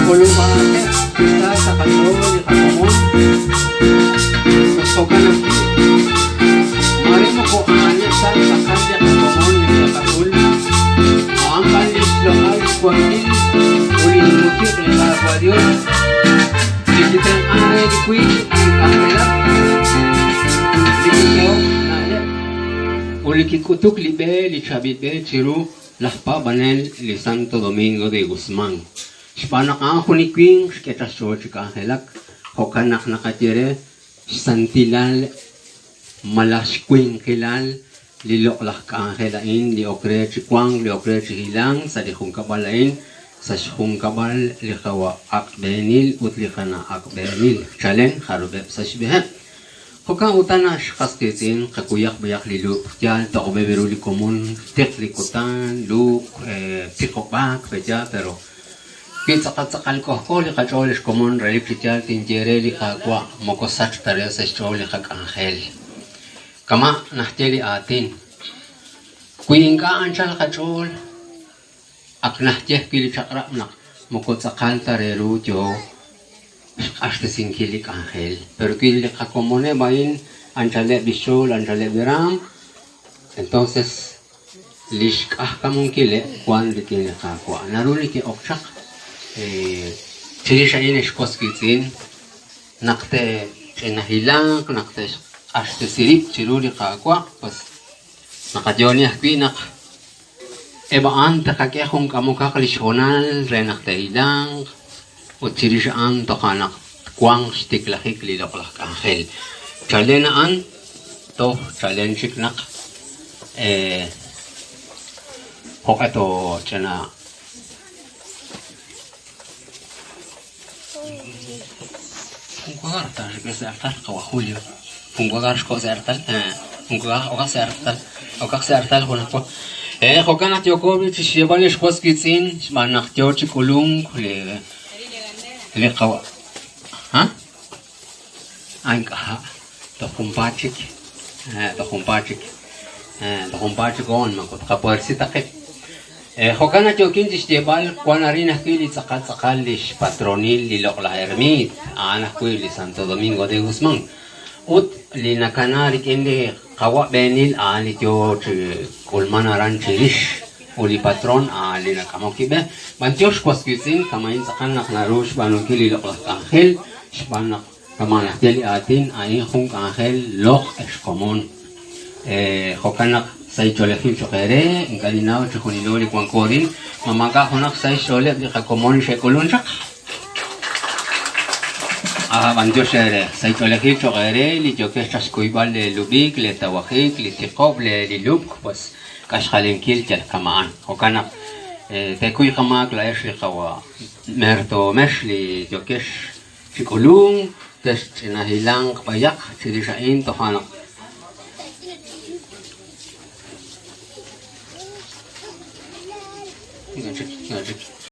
Qak'ulub'aaqeb' chi sa sa' qach'ool li qakomon ut jo'kan ajwi' maare moko a'aneb' ta tz'aqal li qakomon neke'qak'ul, a'an b'an li xloq'al xwankil ut li xmusiq' li Qaawa' Dios li kitenq'an re li winq chi k'anjelak, li kik'ehok xna'leb' ut li kik'utuk li b'e li chaab'il b'e chiru laj paab'anel li Santo Domingo de Guzmán. Xb'aan naq a'an jun li winq xk'e chaq xch'ool chi k'anjelak, jo'kan naq naqaye re xsantilal malaj xwinqilal li loq'laj k'anjel a'in li ok re chi wank, li ok re chi hilank sa' li junkab'al a'in, sa' xjunkab'al li qawa' Aq'b'eenil ut li qana' Aq'b'eenil, chalen jarub'eb' sa' xb'eheb'. Jo'kan utan naq xqas qiitz'in qakuyaq b'ayaq li lub'j yaal toq'ob'eb' ru li komon, tiq li kutan, lub'j, tiqob'aak pe'yaal pero wi tz'aqal tz'aqal k'ojk'o li qach'ool ex komon relik chi yaal tinye re li Qaawa' moko sachk ta re sa' xch'ool li qak'anjel. Kama' naxye li aatin, wi ink'a' anchal qach'ool ak naxye ajwi' li chaq'rab' naq moko tz'aqal ta re ru yoo xq'axtesinkil li k'anjel. Pero wi li qakomoneb' a'in anchaleb' lix ch'ool, anchaleb' li raam, entonces lix k'ajkamunkileb' wan rik'in li Qaawa'. Naru neke'ok chaq chirix a'in ex was wiitz'in naq te'ch'inahilanq, naq te'xq'axtesi rib' chiru li Qaawa', pues naqayo'oni ajwi' naq Eb' a'an te'qak'e jun k'amokaq li xhoonal re naq te'hilanq ut chirix a'an toja' naq twanq xtiklajik li loq'laj k'anjel. Chalen a'an toj chalen chik naq jo'q'e tooch'ina Jun ta sa' artal qawa' Julio. Jun wagar xko' sa' artal. Jun wagar okaq sa' artal. Okaq sa' artal junajwa. Jo'kan naq yooko b'i' chi xyeeb'al li xwas wiitz'in xb'aan naq yoo chi k'ulunk li li qawa'. Ha? Ah, ink'a'. Toj junpaat chik. Toj junpaat chik. Toj junpaat chik hoon moko tqapuersi ta qib'. Jo'kan naq yookin chi xyeeb'al, wank arin ajwi' li tz'aqal tz'aqal li xpatronil li loq'laj ermiit, a'an ajwi' li Santo Domingo de Guzmán. Ut li nakana rik'in li qawa' b'eenil a'an li yoo chi k'ulman aran chirix, ut li patron a'an li nak'amok li b'e. B'antiox was wiitz'in, kama'in tz'aqal naq naru xb'aanunkil li loq'laj k'anjel, xb'aan naq kama' naxye li aatin, a'in jun k'anjel loq' ex komon. Jo'kan naq sahil ch'oolejil cho'q eere, ink'a' ninnaw chijunilo li wanko arin, ma maak'a' junaq xsahil xch'ooleb' li qakomon li xe'k'ulunk chaq? B'antiox eere, sahil ch'oolejil cho'q eere li yookex chaq xkuyb'al leelub'ik, leetawajik, li tiqob', li lub'k, pues k'axjalenkil yal kama'an. Jo'kan naq teekuy qamaak laa'ex li qawa' mertoomex li yookex Chi k'ulunk, texch'inahilanq b'ayaq chirix a'in toja' naq.